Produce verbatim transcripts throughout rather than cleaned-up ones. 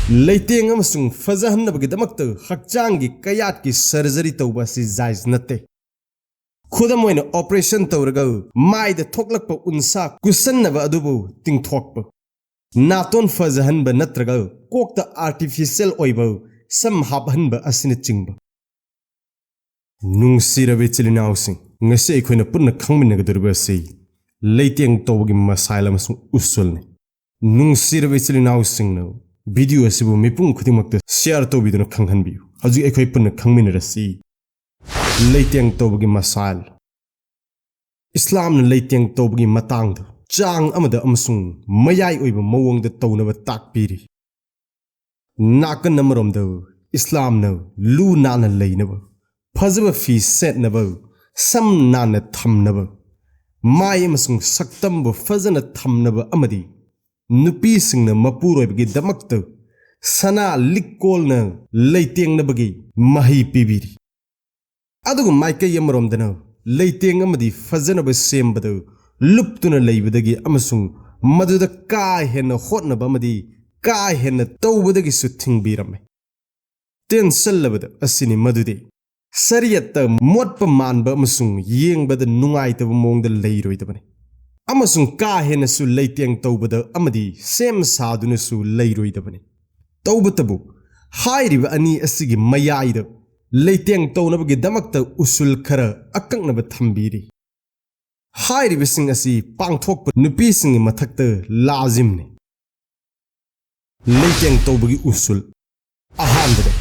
ꯂꯩꯇꯦꯡ ꯑꯃꯁꯨꯡ ꯐꯖꯍꯟꯅꯕꯒꯤꯗꯃꯛꯇ ꯍꯛꯆꯥꯡꯒꯤ ꯀꯌꯥꯠꯀꯤ surgery ꯇꯧꯕ ꯑꯁꯤ ꯖꯥꯏꯖ ꯅꯠꯇꯦ꯫ ꯈꯨꯗꯝ ꯑꯣꯏꯅ, operation ꯇꯧꯔꯒ ꯃꯥꯏꯗ ꯊꯣꯛꯂꯛꯄ ꯎꯟꯁꯥ ꯀꯨꯁꯟꯅꯕ ꯑꯗꯨꯕꯨ ꯇꯤꯡꯊꯣꯛꯄ, ꯅꯥꯇꯣꯟ ꯐꯖꯍꯟꯕ ꯅꯠꯇ꯭ꯔꯒ ꯀꯣꯛꯇ artificial ꯑꯣꯏꯕ ꯁꯝ ꯍꯥꯞꯍꯟꯕ ꯑꯁꯤꯅꯆꯤꯡꯕ꯫ ꯅꯨꯡꯁꯤꯔꯕ ꯏꯆꯤꯜ ꯏꯅꯥꯎꯁꯤꯡ, ꯉꯁꯤ ꯑꯩꯈꯣꯏꯅ ꯄꯨꯟꯅ ꯈꯪꯃꯤꯟꯅꯒꯗꯧꯔꯤꯕ ꯑꯁꯤ ꯂꯩꯇꯦꯡ ꯇꯧꯕꯒꯤ ꯃꯁꯥꯏꯜ ꯑꯃꯁꯨꯡ ꯎꯁꯨꯜꯅꯤ꯫ ꯅꯨꯡꯁꯤꯔꯕ ꯏꯆꯤꯜ ꯏꯅꯥꯎꯁꯤꯡꯅ, video ꯑꯁꯤꯕꯨ ꯃꯤꯄꯨꯝ ꯈꯨꯗꯤꯡꯃꯛꯇ share ꯇꯧꯕꯤꯗꯨꯅ ꯈꯪꯍꯟꯕꯤꯌꯨ꯫ ꯍꯧꯖꯤꯛ ꯑꯩꯈꯣꯏ ꯄꯨꯟꯅ ꯈꯪꯃꯤꯟꯅꯔꯁꯤ ꯂꯩꯇꯦꯡ ꯇꯧꯕꯒꯤ ꯃꯁꯥꯏꯜ꯫ ꯏꯁꯂꯥꯝꯅ ꯂꯩꯇꯦꯡ ꯇꯧꯕꯒꯤ ꯃꯇꯥꯡꯗ ꯆꯥꯡ ꯑꯃꯗ ꯑꯃꯁꯨꯡ ꯃꯌꯥꯏ ꯑꯣꯏꯕ ꯃꯑꯣꯡꯗ ꯇꯧꯅꯕ ꯇꯥꯛꯄꯤꯔꯤ꯫ ꯅꯥꯀꯟ ꯑꯃꯔꯣꯝꯗ, ꯏꯁꯂꯥꯝꯅ ꯂꯨ ꯅꯥꯟꯅ ꯂꯩꯅꯕ, ꯐꯖꯕ ꯐꯤ ꯁꯦꯠꯅꯕ, ꯁꯝ ꯅꯥꯟꯅ ꯊꯝꯅꯕ, ꯃꯥꯏ ꯑꯃꯁꯨꯡ ꯁꯛꯇꯝꯕꯨ ꯐꯖꯅ ꯊꯝꯅꯕ ꯑꯃꯗꯤ ꯅꯨꯄꯤꯁꯤꯡꯅ ꯃꯄꯨꯔꯣꯏꯕꯒꯤꯗꯃꯛꯇ ꯁꯅꯥ ꯂꯤꯛꯀꯣꯜꯅ ꯂꯩꯇꯦꯡꯅꯕꯒꯤ ꯃꯍꯩ ꯄꯤꯕꯤꯔꯤ꯫ ꯑꯗꯨꯒ ꯃꯥꯏꯀꯩ ꯑꯃꯔꯣꯝꯗꯅ, ꯂꯩꯇꯦꯡ ꯑꯃꯗꯤ ꯐꯖꯅꯕ ꯁꯦꯝꯕꯗ ꯂꯨꯞꯇꯨꯅ ꯂꯩꯕꯗꯒꯤ ꯑꯃꯁꯨꯡ ꯃꯗꯨꯗ ꯀꯥ ꯍꯦꯟꯅ ꯍꯣꯠꯅꯕ ꯑꯃꯗꯤ ꯀꯥ ꯍꯦꯟꯅ ꯇꯧꯕꯗꯒꯤꯁꯨ ꯊꯤꯡꯕꯤꯔꯝꯃꯤ꯫ ꯇꯦꯟꯁꯜꯂꯕꯗ ꯑꯁꯤꯅꯤ ꯃꯗꯨꯗꯤ, ꯁꯔꯤꯌꯠꯇ ꯃꯣꯠꯄ ꯃꯥꯟꯕ ꯑꯃꯁꯨꯡ ꯌꯦꯡꯕꯗ ꯅꯨꯡꯉꯥꯏꯇꯕ ꯃꯑꯣꯡꯗ ꯂꯩꯔꯣꯏꯗꯕꯅꯤ, ꯑꯃꯁꯨꯡ ꯀꯥ ꯍꯦꯟꯅꯁꯨ ꯂꯩꯇꯦꯡ ꯇꯧꯕꯗ ꯑꯃꯗꯤ ꯁꯦꯝ ꯁꯥꯗꯨꯅꯁꯨ ꯂꯩꯔꯣꯏꯗꯕꯅꯤ꯫ ꯇꯧꯕꯇꯕꯨ, ꯍꯥꯏꯔꯤꯕ ꯑꯅꯤ ꯑꯁꯤꯒꯤ ꯃꯌꯥꯏꯗ ꯂꯩꯇꯦꯡ ꯇꯧꯅꯕꯒꯤꯗꯃꯛꯇ ꯎꯁꯨꯜ ꯈꯔ ꯑꯀꯛꯅꯕ ꯊꯝꯕꯤꯔꯤ꯫ ꯍꯥꯏꯔꯤꯕꯁꯤꯡ ꯑꯁꯤ ꯄꯥꯡꯊꯣꯛꯄ ꯅꯨꯄꯤꯁꯤꯡꯒꯤ ꯃꯊꯛꯇ ꯂꯥꯖꯤꯝꯅꯤ꯫ ꯂꯩꯇꯦꯡ ꯇꯧꯕꯒꯤ ꯎꯁꯨꯜ꯫ ꯑꯍꯥꯟꯕꯗ,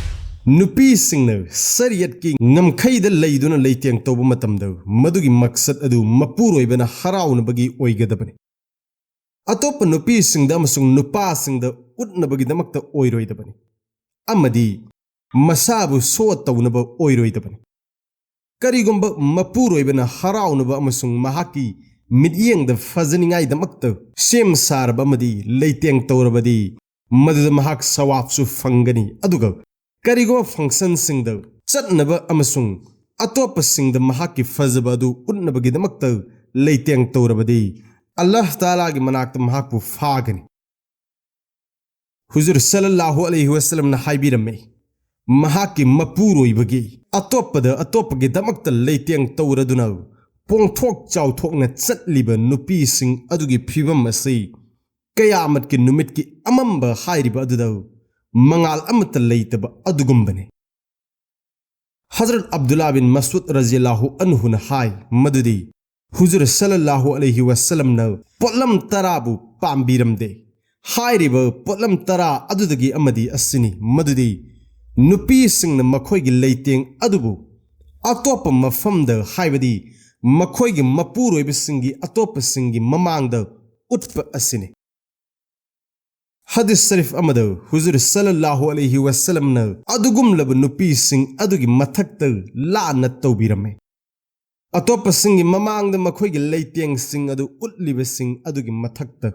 ꯅꯨꯄꯤꯁꯤꯡꯅ ꯁꯔꯤꯌꯠꯀꯤ ꯉꯝꯈꯩꯗ ꯂꯩꯗꯨꯅ ꯂꯩꯇꯦꯡ ꯇꯧꯕ ꯃꯇꯝꯗ, ꯃꯗꯨꯒꯤ ꯃꯛꯁꯠ ꯑꯗꯨ ꯃꯄꯨꯔꯣꯏꯕꯅ ꯍꯔꯥꯎꯅꯕꯒꯤ ꯑꯣꯏꯒꯗꯕꯅꯤ꯫ ꯑꯇꯣꯞꯄ ꯅꯨꯄꯤꯁꯤꯡꯗ ꯑꯃꯁꯨꯡ ꯅꯨꯄꯥꯁꯤꯡꯗ ꯎꯠꯅꯕꯒꯤꯗꯃꯛꯇ ꯑꯣꯏꯔꯣꯏꯗꯕꯅꯤ, ꯑꯃꯗꯤ ꯃꯁꯥꯕꯨ ꯁꯣ ꯇꯧꯅꯕ ꯑꯣꯏꯔꯣꯏꯗꯕꯅꯤ꯫ ꯀꯔꯤꯒꯨꯝꯕ ꯃꯄꯨꯔꯣꯏꯕꯅ ꯍꯔꯥꯎꯅꯕ ꯑꯃꯁꯨꯡ ꯃꯍꯥꯛꯀꯤ ꯃꯤꯠꯌꯦꯡꯗ ꯐꯖꯅꯤꯡꯉꯥꯏꯗꯃꯛꯇ ꯁꯦꯝ ꯁꯥꯔꯕ ꯑꯃꯗꯤ ꯂꯩꯇꯦꯡ ꯇꯧꯔꯕꯗꯤ, ꯃꯗꯨꯗ ꯃꯍꯥꯛ ꯁꯋꯥꯕꯁꯨ ꯐꯪꯒꯅꯤ, ꯑꯗꯨꯒ ꯀꯔꯤꯒꯨꯝꯕ ꯐꯪꯁꯟꯁꯤꯡꯗ ꯆꯠꯅꯕ ꯑꯃꯁꯨꯡ ꯑꯇꯣꯞꯄꯁꯤꯡꯗ ꯃꯍꯥꯛꯀꯤ ꯐꯖꯕ ꯑꯗꯨ ꯎꯠꯅꯕꯒꯤꯗꯃꯛꯇ ꯂꯩꯇꯦꯡ ꯇꯧꯔꯕꯗꯤ, ꯑꯜꯂꯥꯍ ꯇꯥꯂꯥꯒꯤ ꯃꯅꯥꯛꯇ ꯃꯍꯥꯛꯄꯨ ꯐꯥꯒꯅꯤ꯫ ꯍꯨꯖꯨꯔ ꯁꯜꯂꯜꯂꯥꯍꯨ ꯑꯂꯩꯍꯤ ꯋꯥꯁꯜꯂꯝꯅ ꯍꯥꯏꯕꯤꯔꯝꯃꯤ, ꯃꯍꯥꯛꯀꯤ ꯃꯄꯨꯔꯣꯏꯕꯒꯤ ꯑꯇꯣꯞꯄꯗ ꯑꯇꯣꯞꯄꯒꯤꯗꯃꯛꯇ ꯂꯩꯇꯦꯡ ꯇꯧꯔꯗꯨꯅ ꯄꯣꯡꯊꯣꯛ ꯆꯥꯎꯊꯣꯛꯅ ꯆꯠꯂꯤꯕ ꯅꯨꯄꯤꯁꯤꯡ ꯑꯗꯨꯒꯤ ꯐꯤꯕꯝ ꯑꯁꯤ ꯀꯌꯥꯃꯠꯀꯤ ꯅꯨꯃꯤꯠꯀꯤ ꯑꯃꯝꯕ ꯍꯥꯏꯔꯤꯕ ꯑꯗꯨꯗ ꯃꯉꯥꯜ ꯑꯃꯠꯇ ꯂꯩꯇꯕ ꯑꯗꯨꯒꯨꯝꯕꯅꯤ꯫ ꯍꯖꯔꯠ ꯑꯕꯗꯨꯜꯂꯥ ꯕꯤꯟ ꯃꯁꯎꯗ ꯔꯖꯤꯌꯜꯂꯥꯍꯨ ꯑꯟꯍꯨꯅ ꯍꯥꯏ ꯃꯗꯨꯗꯤ ꯍꯨꯖꯨꯔ ꯁꯜꯂꯜꯂꯥꯍꯨ ꯑꯂꯩꯍꯤ ꯋꯥꯁꯜꯂꯝꯅ ꯄꯣꯠꯂꯝ ꯇꯔꯥꯕꯨ ꯄꯥꯝꯕꯤꯔꯝꯗꯦ꯫ ꯍꯥꯏꯔꯤꯕ ꯄꯣꯠꯂꯝ ꯇꯔꯥ ꯑꯗꯨꯗꯒꯤ ꯑꯃꯗꯤ ꯑꯁꯤꯅꯤ ꯃꯗꯨꯗꯤ ꯅꯨꯄꯤꯁꯤꯡꯅ ꯃꯈꯣꯏꯒꯤ ꯂꯩꯇꯦꯡ ꯑꯗꯨꯕꯨ ꯑꯇꯣꯞꯄ ꯃꯐꯝꯗ, ꯍꯥꯏꯕꯗꯤ ꯃꯈꯣꯏꯒꯤ ꯃꯄꯨꯔꯣꯏꯕꯁꯤꯡꯒꯤ ꯑꯇꯣꯞꯄꯁꯤꯡꯒꯤ ꯃꯃꯥꯡꯗ ꯎꯠꯄ ꯑꯁꯤꯅꯤ꯫ ꯍꯗꯤꯁ ꯁꯔꯤꯐ ꯑꯃꯗ ꯍꯨꯖꯨꯔ ꯁꯜꯂꯜꯂꯥꯍꯨ ꯑꯂꯩꯍꯤ ꯋꯥꯁꯜꯂꯝꯅ ꯑꯗꯨꯒꯨꯝꯂꯕ ꯅꯨꯄꯤꯁꯤꯡ ꯑꯗꯨꯒꯤ ꯃꯊꯛꯇ ꯂꯥꯟꯅ ꯇꯧꯕꯤꯔꯝꯃꯤ꯫ ꯑꯇꯣꯞꯄꯁꯤꯡꯒꯤ ꯃꯃꯥꯡꯗ ꯃꯈꯣꯏꯒꯤ ꯂꯩꯇꯦꯡꯁꯤꯡ ꯑꯗꯨ ꯎꯠꯂꯤꯕꯁꯤꯡ ꯑꯗꯨꯒꯤ ꯃꯊꯛꯇ꯫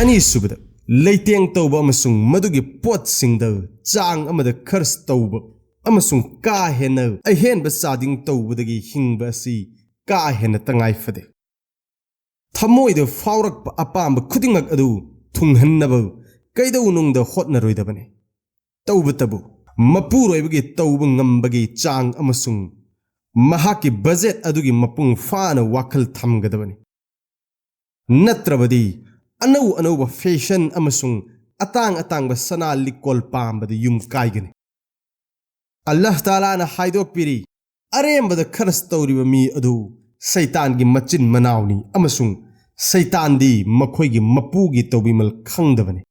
ꯑꯅꯤꯁꯨꯕꯗ, ꯂꯩꯇꯦꯡ ꯇꯧꯕ ꯑꯃꯁꯨꯡ ꯃꯗꯨꯒꯤ ꯄꯣꯠꯁꯤꯡꯗ ꯆꯥꯡ ꯑꯃꯗ ꯈꯔꯆ ꯇꯧꯕ ꯑꯃꯁꯨꯡ ꯀꯥ ꯍꯦꯟꯅ ꯑꯍꯦꯟꯕ ꯆꯥꯗꯤꯡ ꯇꯧꯕꯗꯒꯤ ꯍꯤꯡꯕ ꯑꯁꯤ ꯀꯥ ꯍꯦꯟꯅ ꯇꯉꯥꯏ ꯐꯗꯦ꯫ ꯊꯃꯣꯏꯗ ꯐꯥꯎꯔꯛꯄ ꯑꯄꯥꯝꯕ ꯈꯨꯗꯤꯡꯃꯛ ꯑꯗꯨ ꯊꯨꯡꯍꯟꯅꯕ ꯀꯩꯗꯧꯅꯨꯡꯗ ꯍꯣꯠꯅꯔꯣꯏꯗꯕꯅꯤ꯫ ꯇꯧꯕꯇꯕꯨ, ꯃꯄꯨꯔꯣꯏꯕꯒꯤ ꯇꯧꯕ ꯉꯝꯕꯒꯤ ꯆꯥꯡ ꯑꯃꯁꯨꯡ ꯃꯍꯥꯛꯀꯤ ꯕꯖꯦꯠ ꯑꯗꯨꯒꯤ ꯃꯄꯨꯡ ꯐꯥꯅ ꯋꯥꯈꯜ ꯊꯝꯒꯗꯕꯅꯤ꯫ ꯅꯠꯇ꯭ꯔꯕꯗꯤ, ꯑꯅꯧ ꯑꯅꯧꯕ ꯐꯦꯁꯟ ꯑꯃꯁꯨꯡ ꯑꯇꯥꯡ ꯑꯇꯥꯡꯕ ꯁꯅꯥ ꯂꯤꯛꯀꯣꯜ ꯄꯥꯝꯕꯗ ꯌꯨꯝ ꯀꯥꯏꯒꯅꯤ꯫ ꯑꯜꯂꯥꯍ ꯇꯥꯂꯥꯅ ꯍꯥꯏꯗꯣꯛꯄꯤꯔꯤ, ꯑꯔꯦꯝꯕꯗ ꯈꯔꯆ ꯇꯧꯔꯤꯕ ꯃꯤ ꯑꯗꯨ ꯁꯩꯇꯥꯟꯒꯤ ꯃꯆꯤꯟ ꯃꯅꯥꯎꯅꯤ ꯑꯃꯁꯨꯡ ꯁꯩꯇꯥꯟꯗꯤ ꯃꯈꯣꯏꯒꯤ ꯃꯄꯨꯒꯤ ꯇꯧꯕꯤꯃꯜ ꯈꯪꯗꯕꯅꯤ꯫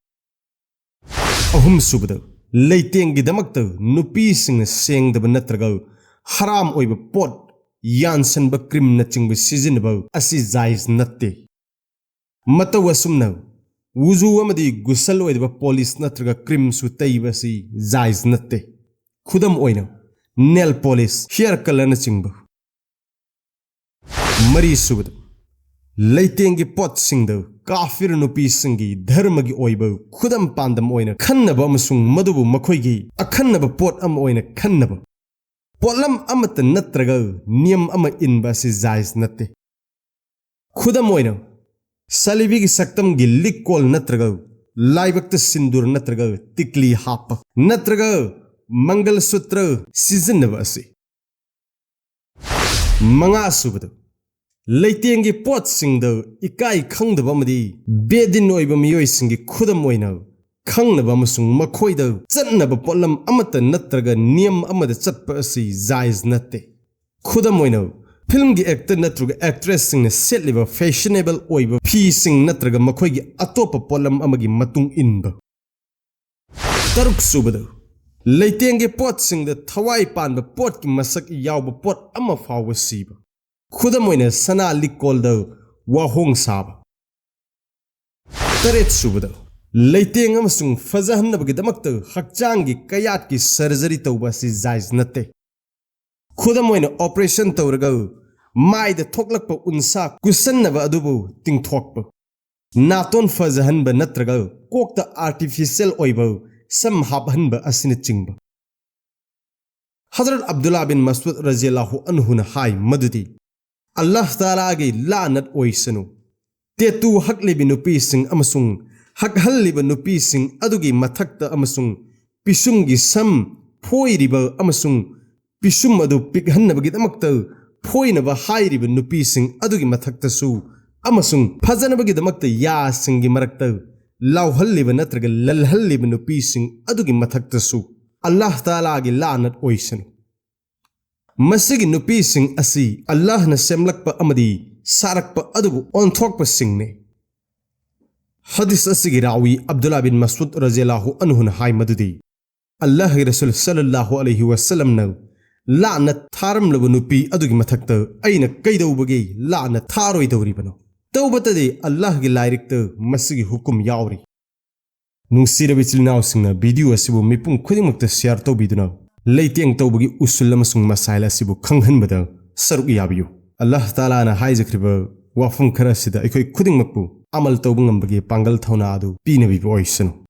ꯑꯍꯨꯝꯁꯨꯕꯗ, ꯂꯩꯇꯦꯡꯒꯤꯗꯃꯛꯇ ꯅꯨꯄꯤꯁꯤꯡꯅ ꯁꯦꯡꯗꯕ ꯅꯠꯇ꯭ꯔꯒ ꯍꯔꯥꯝ ꯑꯣꯏꯕ ꯄꯣꯠ, ꯌꯥꯟꯁꯟꯕ ꯀ꯭ꯔꯤꯝꯅꯆꯤꯡꯕ ꯁꯤꯖꯤꯟꯅꯕ ꯑꯁꯤ ꯖꯥꯏꯖ ꯅꯠꯇꯦ꯫ ꯃꯇꯧ ꯑꯁꯨꯝꯅ, ꯋꯨꯖꯨ ꯑꯃꯗꯤ ꯒꯨꯁꯜ ꯑꯣꯏꯗꯕ ꯄꯣꯂꯤꯁ ꯅꯠꯇ꯭ꯔꯒ ꯀ꯭ꯔꯤꯝꯁꯨ ꯇꯩꯕ ꯑꯁꯤ ꯖꯥꯏꯖ ꯅꯠꯇꯦ꯫ ꯈꯨꯗꯝ ꯑꯣꯏꯅ, ꯅꯦꯜ ꯄꯣꯂꯤꯁ, ꯍꯤꯌꯔ ꯀꯂꯔꯅꯆꯤꯡꯕ꯫ ꯃꯔꯤꯁꯨꯕꯗ, ꯂꯩꯇꯦꯡꯒꯤ ꯄꯣꯠꯁꯤꯡꯗ ꯀꯥꯐꯤꯔ ꯅꯨꯄꯤꯁꯤꯡꯒꯤ ꯙꯔꯃꯒꯤ ꯑꯣꯏꯕ ꯈꯨꯗꯝ ꯄꯥꯟꯗꯝ ꯑꯣꯏꯅ ꯈꯟꯅꯕ ꯑꯃꯁꯨꯡ ꯃꯗꯨꯕꯨ ꯃꯈꯣꯏꯒꯤ ꯑꯈꯟꯅꯕ ꯄꯣꯠ ꯑꯃ ꯑꯣꯏꯅ ꯈꯟꯅꯕ꯫ ꯄꯣꯠꯂꯝ ꯑꯃꯠꯇ ꯅꯠꯇ꯭ꯔꯒ ꯅꯤꯌꯝ ꯑꯃ ꯏꯟꯕ ꯑꯁꯤ ꯖꯥꯏꯖ ꯅꯠꯇꯦ꯫ ꯈꯨꯗꯝ ꯑꯣꯏꯅ, ꯁꯥꯂꯤꯕꯤꯒꯤ ꯁꯛꯇꯝꯒꯤ ꯂꯤꯛꯀꯣꯜ ꯅꯠꯇ꯭ꯔꯒ ꯂꯥꯏꯕꯛꯇ ꯁꯤꯟꯗꯨꯔ ꯅꯠꯇ꯭ꯔꯒ ꯇꯤꯛꯂꯤ ꯍꯥꯞꯄ ꯅꯠꯇ꯭ꯔꯒ ꯃꯪꯒꯜ ꯁꯨꯇ꯭ꯔ ꯁꯤꯖꯤꯟꯅꯕ ꯑꯁꯤ꯫ ꯃꯉꯥ ꯁꯨꯕꯗ, ꯂꯩꯇꯦꯡꯒꯤ ꯄꯣꯠꯁꯤꯡꯗ ꯏꯀꯥꯏ ꯈꯪꯗꯕ ꯑꯃꯗꯤ ꯕꯦꯗꯤꯟ ꯑꯣꯏꯕ ꯃꯤꯑꯣꯏꯁꯤꯡꯒꯤ ꯈꯨꯗꯝ ꯑꯣꯏꯅ ꯈꯪꯅꯕ ꯑꯃꯁꯨꯡ ꯃꯈꯣꯏꯗ ꯆꯠꯅꯕ ꯄꯣꯠꯂꯝ ꯑꯃꯠꯇ ꯅꯠꯇ꯭ꯔꯒ ꯅꯤꯌꯝ ꯑꯃꯗ ꯆꯠꯄ ꯑꯁꯤ ꯖꯥꯏꯖ ꯅꯠꯇꯦ꯫ ꯈꯨꯗꯝ ꯑꯣꯏꯅ, ꯐꯤꯜꯝꯒꯤ ꯑꯦꯛꯇꯔ ꯅꯠꯇ꯭ꯔꯒ ꯑꯦꯛꯇ꯭ꯔꯦꯁꯁꯤꯡꯅ ꯁꯦꯠꯂꯤꯕ ꯐꯦꯁꯅꯦꯕꯜ ꯑꯣꯏꯕ ꯐꯤꯁꯤꯡ ꯅꯠꯇ꯭ꯔꯒ ꯃꯈꯣꯏꯒꯤ ꯑꯇꯣꯞꯄ ꯄꯣꯠꯂꯝ ꯑꯃꯒꯤ ꯃꯇꯨꯡ ꯏꯟꯕ꯫ ꯇꯔꯨꯛ ꯁꯨꯕꯗ, ꯂꯩꯇꯦꯡꯒꯤ ꯄꯣꯠꯁꯤꯡꯗ ꯊꯋꯥꯏ ꯄꯥꯟꯕ ꯄꯣꯠꯀꯤ ꯃꯁꯛ ꯌꯥꯎꯕ ꯄꯣꯠ ꯑꯃ ꯐꯥꯎꯕ ꯁꯤꯕ꯫ ꯈꯨꯗꯝ ꯑꯣꯏꯅ, ꯁꯅꯥ ꯂꯤꯛꯀꯣꯜꯗ ꯋꯥꯍꯣꯡ ꯁꯥꯕ꯫ ꯇꯔꯦꯠ ꯁꯨꯕꯗ, ꯂꯩꯇꯦꯡ ꯑꯃꯁꯨꯡ ꯐꯖꯍꯟꯅꯕꯒꯤꯗꯃꯛꯇ ꯍꯛꯆꯥꯡꯒꯤ ꯀꯌꯥꯠꯀꯤ ꯁꯔꯖꯔꯤ ꯇꯧꯕ ꯑꯁꯤ ꯖꯥꯏꯖ ꯅꯠꯇꯦ꯫ ꯈꯨꯗꯝ ꯑꯣꯏꯅ, ꯑꯣꯄꯔꯦꯁꯟ ꯇꯧꯔꯒ ꯃꯥꯏꯗ ꯊꯣꯛꯂꯛꯄ ꯎꯟꯁꯥ ꯀꯨꯁꯟꯅꯕ ꯑꯗꯨꯕꯨ ꯇꯤꯡꯊꯣꯛꯄ, ꯅꯥꯇꯣꯟ ꯐꯖꯍꯟꯕ ꯅꯠꯇ꯭ꯔꯒ ꯀꯣꯛꯇ ꯑꯥꯔꯇꯤꯐꯤꯁꯤꯌꯦꯜ ꯑꯣꯏꯕ ꯁꯝ ꯍꯥꯞꯍꯟꯕ ꯑꯁꯤꯅꯆꯤꯡꯕ꯫ ꯍꯖꯔꯠ ꯑꯕꯗꯨꯜꯂꯥ ꯕꯤꯟ ꯃꯁꯎꯗ ꯔꯖꯤꯌꯜꯂꯥꯍꯨ ꯑꯟꯍꯨꯅ ꯍꯥꯏ ꯃꯗꯨꯗꯤ, "ꯑꯜꯂꯥꯍ ꯇꯥꯂꯥꯒꯤ ꯂꯥꯅꯠ ꯑꯣꯏꯁꯅꯨ, ꯇꯦꯇꯨ ꯍꯛꯂꯤꯕ ꯅꯨꯄꯤꯁꯤꯡ ꯑꯃꯁꯨꯡ ꯍꯛꯍꯜꯂꯤꯕ ꯅꯨꯄꯤꯁꯤꯡ ꯑꯗꯨꯒꯤ ꯃꯊꯛꯇ ꯑꯃꯁꯨꯡ ꯄꯤꯁꯨꯝꯒꯤ ꯁꯝ ꯐꯣꯏꯔꯤꯕ ꯑꯃꯁꯨꯡ ꯄꯤꯁꯨꯝ ꯑꯗꯨ ꯄꯤꯛꯍꯟꯅꯕꯒꯤꯗꯃꯛꯇ ꯐꯣꯏꯅꯕ ꯍꯥꯏꯔꯤꯕ ꯅꯨꯄꯤꯁꯤꯡ ꯑꯗꯨꯒꯤ ꯃꯊꯛꯇꯁꯨ ꯑꯃꯁꯨꯡ ꯐꯖꯅꯕꯒꯤꯗꯃꯛꯇ ꯌꯥꯁꯤꯡꯒꯤ ꯃꯔꯛꯇ ꯂꯥꯎꯍꯜꯂꯤꯕ ꯅꯠꯇ꯭ꯔꯒ ꯂꯜꯍꯜꯂꯤꯕ ꯅꯨꯄꯤꯁꯤꯡ ꯑꯗꯨꯒꯤ ꯃꯊꯛꯇꯁꯨ ꯑꯜꯂꯥꯍ ꯇꯥꯂꯥꯒꯤ ꯂꯥꯅꯠ ꯑꯣꯏꯁꯅꯨ꯫ ꯃꯁꯤꯒꯤ ꯅꯨꯄꯤꯁꯤꯡ ꯑꯁꯤ ꯑꯜꯂꯥꯍꯅ ꯁꯦꯝꯂꯛꯄ ꯑꯃꯗꯤ ꯁꯥꯔꯛꯄ ꯑꯗꯨꯕꯨ ꯑꯣꯟꯊꯣꯛꯄꯁꯤꯡꯅꯤ"꯫ ꯍꯗꯤꯁ ꯑꯁꯤꯒꯤ ꯔꯥꯋꯤ ꯑꯕꯗꯨꯜꯂꯥ ꯕꯤꯟ ꯃꯁꯎꯗ ꯔꯖꯤꯌꯜꯂꯥꯍꯨ ꯑꯟꯍꯨꯅ ꯍꯥꯏ ꯃꯗꯨꯗꯤ, "ꯑꯜꯂꯥꯍꯒꯤ ꯔꯁꯨꯜ ꯁꯜꯂꯜꯂꯥꯍꯨ ꯑꯂꯩꯍꯤ ꯋꯁꯜꯂꯝꯅ ꯂꯥꯅꯠ ꯊꯥꯔꯝꯂꯕ ꯅꯨꯄꯤ ꯑꯗꯨꯒꯤ ꯃꯊꯛꯇ ꯑꯩꯅ ꯀꯩꯗꯧꯕꯒꯤ ꯂꯥꯅꯠ ꯊꯥꯔꯣꯏꯗꯧꯔꯤꯕꯅꯣ? ꯇꯧꯕꯇꯗꯤ ꯑꯜꯂꯥꯍꯒꯤ ꯂꯥꯏꯔꯤꯛꯇ ꯃꯁꯤꯒꯤ ꯍꯨꯀꯨꯝ ꯌꯥꯎꯔꯤ"꯫ ꯅꯨꯡꯁꯤꯔꯕ ꯏꯆꯤꯜ ꯏꯅꯥꯎꯁꯤꯡꯅ ꯚꯤꯗꯤꯑꯣ ꯑꯁꯤꯕꯨ ꯃꯤꯄꯨꯝ ꯈꯨꯗꯤꯡꯃꯛꯇ ꯁꯤꯌꯥꯔ ꯇꯧꯕꯤꯗꯨꯅ ꯂꯩꯇꯦꯡ ꯇꯧꯕꯒꯤ ꯎꯁꯨꯜ ꯑꯃꯁꯨꯡ ꯃꯁꯥꯏꯜ ꯑꯁꯤꯕꯨ ꯈꯪꯍꯟꯕꯗ ꯁꯔꯨꯛ ꯌꯥꯕꯤꯌꯨ꯫ ꯑꯜꯂꯥꯍ ꯇꯥꯂꯥꯅ ꯍꯥꯏꯖꯈ꯭ꯔꯤꯕ ꯋꯥꯐꯝ ꯈꯔ ꯑꯁꯤꯗ ꯑꯩꯈꯣꯏ ꯈꯨꯗꯤꯡꯃꯛꯄꯨ ꯑꯃꯜ ꯇꯧꯕ ꯉꯝꯕꯒꯤ ꯄꯥꯡꯒꯜ ꯊꯧꯅꯥ ꯑꯗꯨ ꯄꯤꯅꯕꯤꯕ ꯑꯣꯏꯁꯅꯨ꯫